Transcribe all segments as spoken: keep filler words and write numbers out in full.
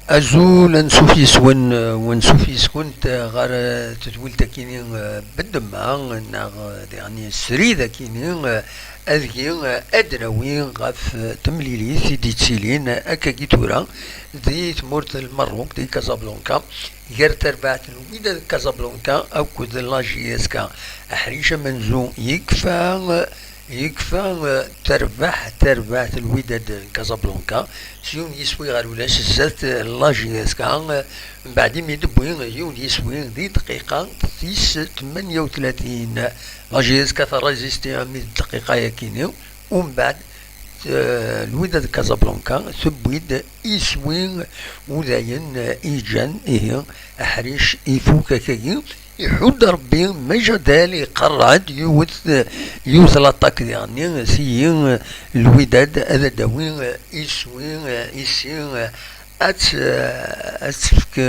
Azul, ansuf yes-wen, eh, u ansuf yes-kunt, eh, ɣer, eh, tedwilt akini, eh, bedemma, neɣ, eh, diɣen srid akini, eh, adgi, eh, ad d-nawi ɣef, eh, temlilit i d-yettilin, eh, akkagi tura di tmurt n Lmerruk, di Casablanca, gar terbaɛt n Wydad Casablanca akked la J S K. Aḥric amenzu yekfa, eh, Yekfa, eh, terbeḥ, terbeḥ Lwidad n Casablanca s yiwen yiswi ɣer ulac zdat, eh, la J S K, eh, mbeɛd imi d-tewwi yiwen yiswi di dqiqa tis tmanya u tlatin. La J S K terrezisti armi d dqiqa yakini, u mbeɛd, eh, Lwidad n Casablanca tewwi-d iswi u dayen, eh, iǧan, ihi, aḥric ifuk akagi. Iḥudd Rebbi, Majadal iqerreɛ-d yiwet, yiwet l'attaque diɣenni, si Lwidad ad d-tawi iswi, isi, ad t-, ad tefk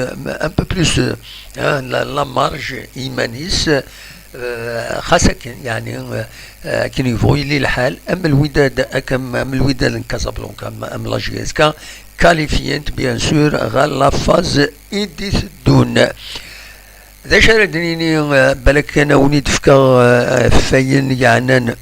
un peu plus, hein, la, la marge i yiman-is, eh, xas akken, yeɛni, eh, akken yebɣu yili lḥal, am Lwidad, ak-, am, am Lwidad n Casablanca, am, am la J S K, qualifiant, bien sûr, ɣer la phase i d-iteddun. D acu ara d-nini, eh, balak kan a wen-id-fkeɣ, eh, ɣef wayen yeɛnan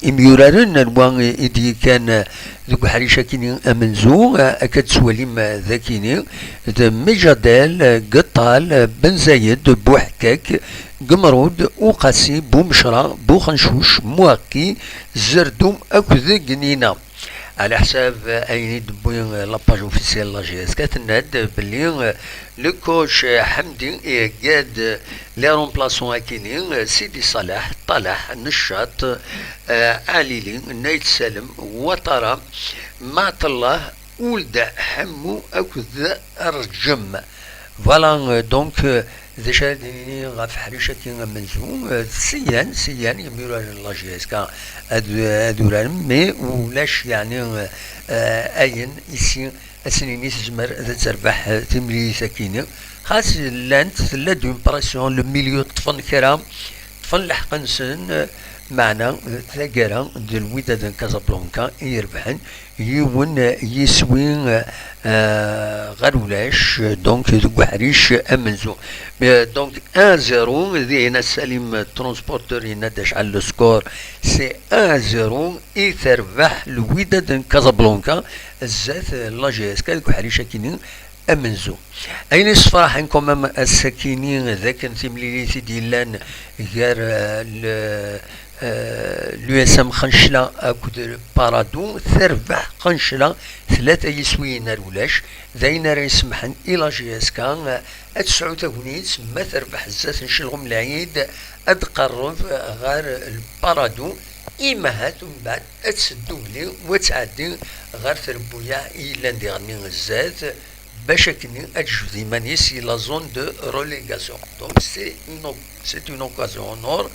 imyuraren, anwa i d-yekkan, eh, deg uḥric akini amenzu, eh, akka d-tettwalim, eh, dakini, d Mijadel, eh, Geṭṭal, eh, Ben Zayed, Buḥkak, Gemrud, Uqasi, Bumecra, Buxencuc, Muɛki, Zerdum akked Gnina. Ɛla ḥsab ayen i d-tewwi la page officielle n la J S K, tenna-d belli le coach Ḥemdi ihegga-d les remplaçants akini, Sidi Ṣaleḥ, Ṭalaḥ, Neccaṭ, eh, Ɛlili, Nayt Salem, Watara, Maɛṭellah, Uld Ḥemmu akked Rǧem. Voilà, euh, donc, euh, d acu ara d-nini ɣef ḥric-agi amenzu? Euh, syan, syan, imyuraren n la J S K ad, ad uraren, mais ulac, yeɛni, euh, euh, ayen, ici, ad s-nini tezmer ad terbeḥ, euh, timlilit-agi-nni. Xas llant, tella-d une pression, le milieu ṭṭfen kra, ṭṭfen lḥeqq-nsen, euh, meɛna, euh, taggara d Lwidad n Casablanca i irebḥen, yiwen, eh, yiswi, eh, eh, ɣer ulac, eh, donc deg uḥric amenzu. Eh, donc un zéro, dihin a Salim Transporteur yenna-d acḥal le score, c'est un zéro i terbeḥ Lwidad n Casablanca zdat, eh, la J S K deg uḥric akini amenzu. Ayen yessefraḥen quand même ass-akini d akken timlilit i d-yellan gar, eh, le, eh, l'U S M Xencla akked Paradou, terbeḥ Xencla tlata yiswiyen ar ulac, d ayen ara isemḥen i la J S K, eh, ad tesɛu tagnit, ma terbeḥ zdat n Celɣum Lɛid, ad d-tqerreb ɣer Paradou, imahat umbeɛd ad teddu belli u ad tɛeddi ɣer trebbuyaɛ i yellan diɣenni zdat, bac akken ad tejbed iman-is i la zone de relégation. Donc c'est une, c'est une occasion en or.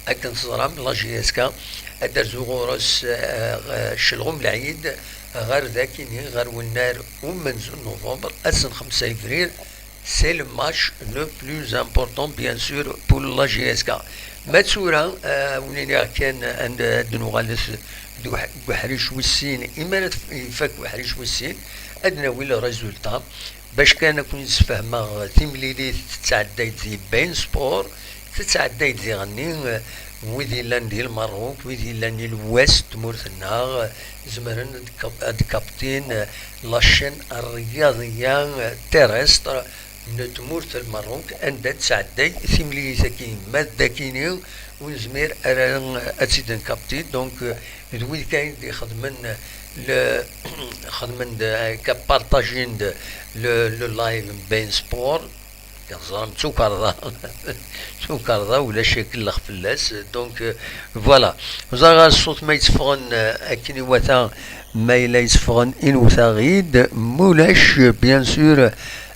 Akken teẓram, la J S K ad d-terzu ɣur-s, eh, Celɣum Lɛid ɣer dakini, ɣer wennar umenzu n novembre, ass n xemsa yebrir. C'est le match le plus important, bien sûr, pour la J S K. Ma d tura, eh, wen-iniɣ kan anda ad nuɣalet deg uḥ-, deg uḥric wis sin, imi ara tf-, ifak uḥric wis sin, ad nawi le résultat. Bac kan ad ken-id-sfehmeɣ, timlilit tettɛedday-d di Bein Sport, tettɛedday-d diɣenni, eh, wid yellan di Lmerruk, wid yellan i lwest n tmurt-nneɣ, eh, zemren ad kap-, ad kaptin, eh, la chaîne الرياضية, eh, terrestre n tmurt n Lmerruk, anda d-tesɛedday timlilit-agi. Ma d akini ur nezmir ara ad tt-id-nkapti, donc, eh, d wid kan i d-ixedmen le, xedmen-d, eh, akka partajin-d le, le live n Bein Sport. Teẓram d tukerḍa, d tukerḍa, ulac akellex fell-as. Donc, euh, voilà. Ẓer ɣer ṣṣut ma yetteffɣen, euh, akken iwata, ma yella yetteffɣen, inwet-aɣ-id. Mulac, bien sûr,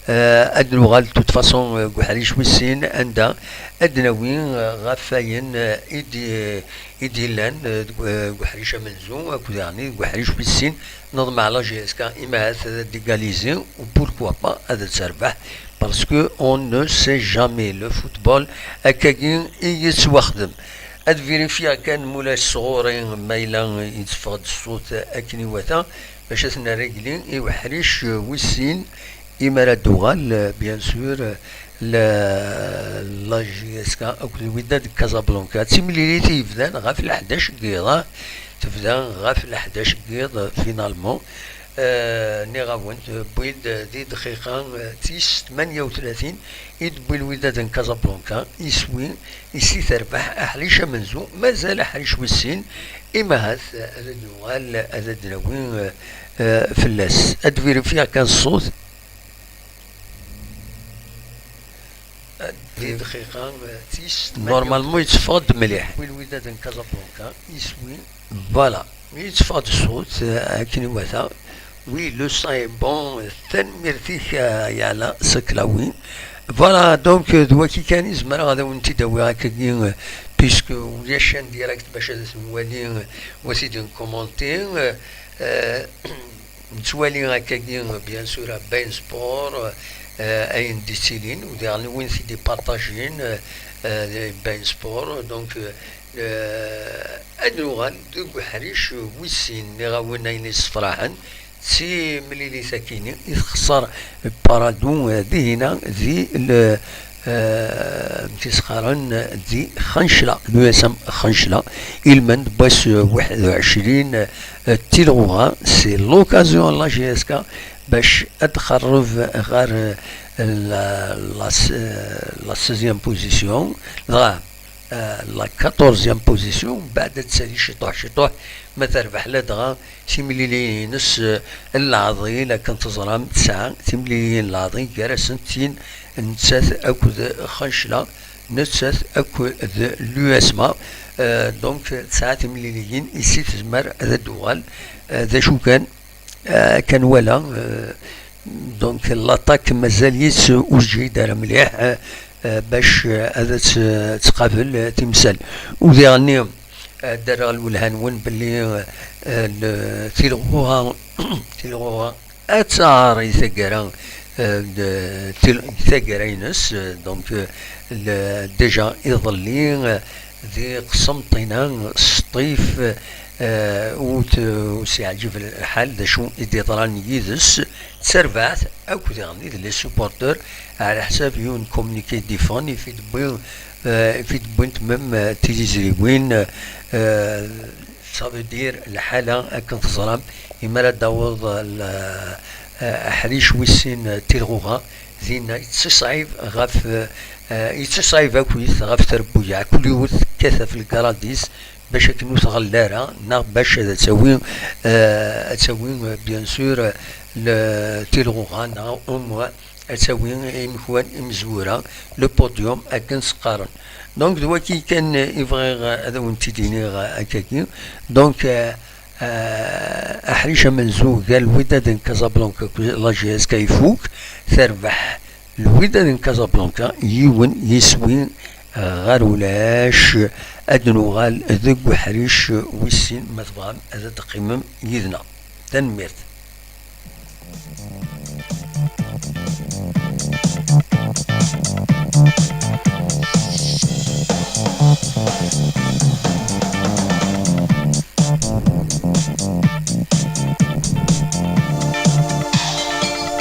euh, ad nuɣal de toute façon, euh, deg uḥric wis sin, anda ad nawi, euh, ɣef wayen, euh, i d-, i d-yellan, euh, deg, euh, deg uḥric amenzu, akked yeɛni deg uḥric wis sin, neḍmeɛ la J S K, imahat ad d-égaliser, ou pourquoi pas ad terbeḥ, parce que on ne sait jamais, le football akkagi i yettwaxdem. Ad vérifier kan mulac sɣur-i ma yella yetteffeɣ-d ṣṣut akken iwata, bac ad t-nerr agli i uḥric, euh, wis sin, Imi ara d-tuɣal, bien sûr, la, la J S K akked Wydad Casablanca. D timlilit i yebdan ɣef leḥdac n yiḍ, tebda ɣef leḥdac n yiḍ, finalement. Euh, nniɣ-awen-d, wwin-d di dqiqa, euh, tis tmanya u tlatin, i d-wwin Wydad n Casablanca, iswi, iswi terbeḥ aḥric amenzu, mazal aḥric wis sin, imahat, euh, ad d-yuɣal, ad d-nawi, euh, euh, fell-as. Ad vérifier kan ṣṣut. Di dqiqa, euh, tis. Normalement, yetteffeɣ-d mliḥ. Win Wydad n Casablanca, iswi. Voilà, yetteffeɣ-d ṣṣut, euh, akken iwata. Oui, le son est bon, tanemmirt-ik, euh, Yala Saklawi. Voilà, donc, euh, d waki kan i zemreɣ ad awen-t-id-awiɣ akkagi, euh, puisque ulac en direct bac ad t-nwali, euh, wa t-id-nkumanti, euh, euh, Nettwali akkagi, bien sûr, à Bein Sport, euh, ayen d-ittilin, u diɣen win t-id-ipartajin, euh, euh, Bein Sport. Donc, euh, euh, ad nuɣal deg uḥric wis sin, nniɣ-awen ayen yessefraḥen, d timlilit akini i txeṣṣer Paradou, euh, dihina, di le, euh, amek i s-qqaren, di Xancla, l'U S M Xancla, ilmend n wass, euh, waḥed u ɛecrin, euh, Tilɣuɣa, c'est l'occasion la J S K bac ad tqerreb ɣer, euh, la, la, euh, la seizième position, dɣa, euh, la quatorzième position, mbeɛd ad tali ciṭuḥ ciṭuḥ, ma terbeḥ ladɣa timliliyin-ines, eh, n leɛḍil, akken teẓram, tesɛa timliliyin n leɛḍil, gar-asent tin nettat akked Xancla, nettat akked l'U S M A. Eh, donc, tesɛa timliliyin, iswi tezmer ad d-tuɣal, eh, d acu kan, eh, akken nwala, eh, donc, l'attaque mazal-itt ur tjid ara mliḥ, eh, eh, bac, eh, ad tt-, eh, tqabel, eh, timsal. U diɣenni, ad d-rreɣ lwelha-nwen belli, eh, l-, Tilɣuɣa, Tilɣuɣa ad taɣ i taggara, eh, d-, til-, taggara-ines, eh, donc, eh, l-, déjà iḍelli, eh, di Qsenṭina, Sṭif, eh, ur t-, ur s-yeɛǧib lḥal d acu i d-yeḍran yid-s, d tarbaɛt akk diɣen d les supporters, ɛla ḥsab yiwen communiqué d-iffɣen, i fi d-wwin, eh, i fi d-wwint même, eh, tilizriwin, eh, ça veut dire lḥala akken teẓram, imi ara d-taweḍ, eh, l-, eh, aḥric wis sin, eh, Tilɣuɣa, dinna yettiṣɛib ɣef, eh, eh, yettiṣɛib akkit ɣef trebbuyaɛ, kul yiwet tekkat ɣef lgaradis, bac akken ur tɣell ara, neɣ bac ad tawi, eh, ad tawi, eh, bien sûr, eh, le-, Tilɣuɣa, neɣ au moins ad tawi imekwan imezwura, le podium akken s-qqaren. Donc, d waki kan i bɣiɣ ad awen-t-id-iniɣ akkagi. Donc, eh, eh, aḥric amenzu gar Lwidad n Casablanca akked la J S K ifuk, terbeḥ Lwidad n Casablanca yiwen yiswi, eh, ɣer ulac. Ad nuɣal deg uḥric wis sin, ma tebɣam ad d-teqqimem yid-neɣ. Tanemmirt.